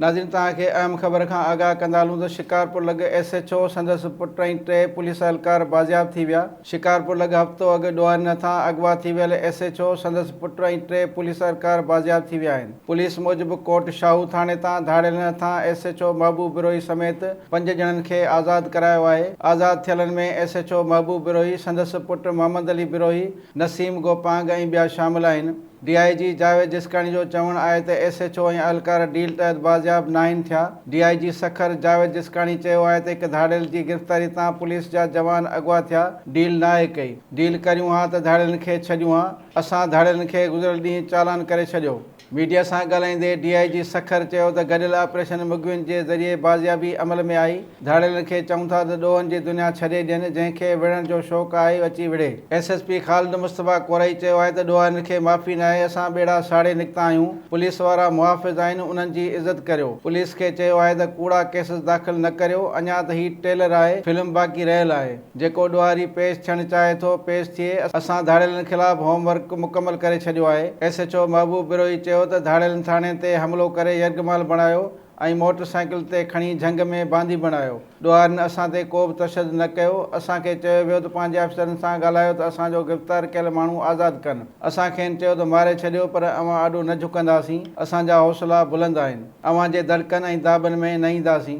ناظرين توهان کي اهم خبر کان آگاهه ڪندا هلون ته شڪارپور لڳ ايس ايڇ او، سندس پٽ ۽ ٽي پوليس اهلڪار بازياب ٿي ويا. شڪارپور لڳ هفتو اڳ ڏوهارين هٿان اغوا ٿي ويل ايس ايڇ او، سندس پٽ ۽ ٽي پوليس اهلڪار بازياب ٿي ويا آهن. پوليس موجب ڪوٽ شاهو ٿاڻي تان ڌاڙيلن هٿان S H O Mehboob Brohi سميت پنج ڄڻن کي آزاد ڪرايو آهي. آزاد ٿيلن ۾ S H O Mehboob Brohi, سندس پٽ محمد علي بروهي، نسيم گوپانگ ۽ ٻيا شامل آهن. ڊي I جي جاويد جسڪاڻي جو چوڻ آهي ته ايس ايڇ او ۽ اهلڪار ڊيل تحت بازياب ناهن ٿيا. ڊي I جي سکر جاويد جسڪاڻي چيو آهي ته هڪ ڌاڙيل جي گرفتاري تان پوليس جا جوان اغوا ٿيا، ڊيل ناهي ڪئي، ڊيل ڪريون ها ته ڌاڙيلن کي ڇڏيون ها، اسان ڌاڙيلن کي گذريل ڏينهن چالان ڪري ڇڏيو. ميڊيا سان ڳالهائيندي ڊي I جي سکر چيو ته گڏيل آپريشن مغوين جي ذريعي بازيابي عمل ۾ آئي، ڌاڙيلن کي چئون ٿا ته ڏوهن جي دنيا ڇڏي ڏين، جنهن کي وڙهڻ جو شوق آهي اچي وڙهي. S S P Khalid Mustafa Korai چيو آهي ته ڏوهارين کي معافي ناهي، اسان ٻيڙا ساڙي نڪتا آهيون، پوليس وارا محافظ آهن انهن جي عزت ڪريو، پوليس کي چيو آهي ته ڪوڙا ڪيسز داخل نه ڪريو، اڃا ته هي ٽريلر آهي، فلم باقي رهيل آهي، جيڪو ڏوهاري پيش ٿيڻ چاهي ٿو پيش ٿئي، اسان ڌاڙيلن خلاف هوم ورڪ مڪمل ڪري ڇڏيو آهي. ايس ايڇ او محبوب بروهي چيو ته ڌاڙيلن ٿاڻي تي حملو ڪري يرغمال بڻايو، ۽ موٽر سائيڪل تي کڻي جهنگ ۾ باندي بڻايو. ڏوهارين اسان تي ڪو به تشدد نه ڪيو. اسان کي چيو ويو ته پنهنجي آفيسرن سان ڳالهايو ته اسان جو گرفتار ڪيل ماڻهو آزاد ڪن. اسان کين چيو ته ماري ڇڏيو پر اوهان آڏو نه جهڪنداسين. اسان جا حوصلا بلند آهن. اوهان جي دڙڪن ۽ داٻن ۾ نه اينداسين.